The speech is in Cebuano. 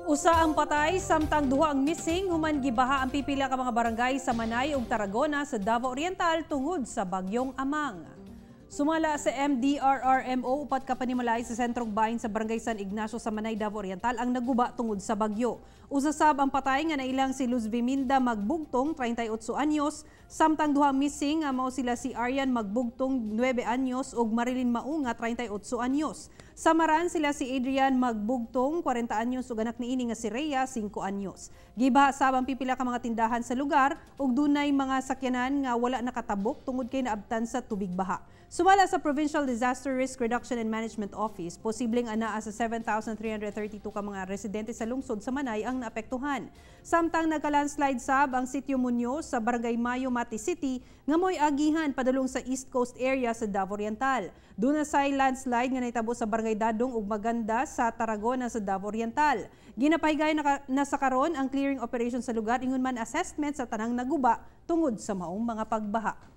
Usa ang patay samtang duha ang missing human gibaha ang pipila ka mga barangay sa Manay ug Tarragona sa Davao Oriental tungod sa bagyong Amang. Sumala sa MDRRMO, upat ka panimalay sa sentrong bahin sa Barangay San Ignacio sa Manay, Davao Oriental ang naguba tungod sa bagyo. Usa sab ang patay nga nailang si Luz Viminda Magbugtong, 38 anyos, samtang duha missing nga mao sila si Aryan Magbugtong, 9 anyos, ug Marilyn Maunga, 38 anyos. Samaran sila si Adrian Magbugtong, 40 anyos, ug anak niini nga si Rhea, 5 anyos. Gibaha sab ang pipila ka mga tindahan sa lugar ug dunay mga sakyanan nga wala nakatabok tungod kay naabtan sa tubig baha. Sumala sa Provincial Disaster Risk Reduction and Management Office, posibleng anaa sa 7,332 ka mga residente sa lungsod sa Manay ang naapektuhan. Samtang nagka-landslide sab ang Sitio Muñoz sa Barangay Mayo, Mati City nga mo'y agihan padulong sa East Coast area sa Davao Oriental. Duna say landslide nga nahitabo sa Barangay Dadong ug Maganda sa Tarragona sa Davao Oriental. Ginapahigayon na sa karon ang clearing operation sa lugar ingon man assessment sa tanang naguba tungod sa maong mga pagbaha.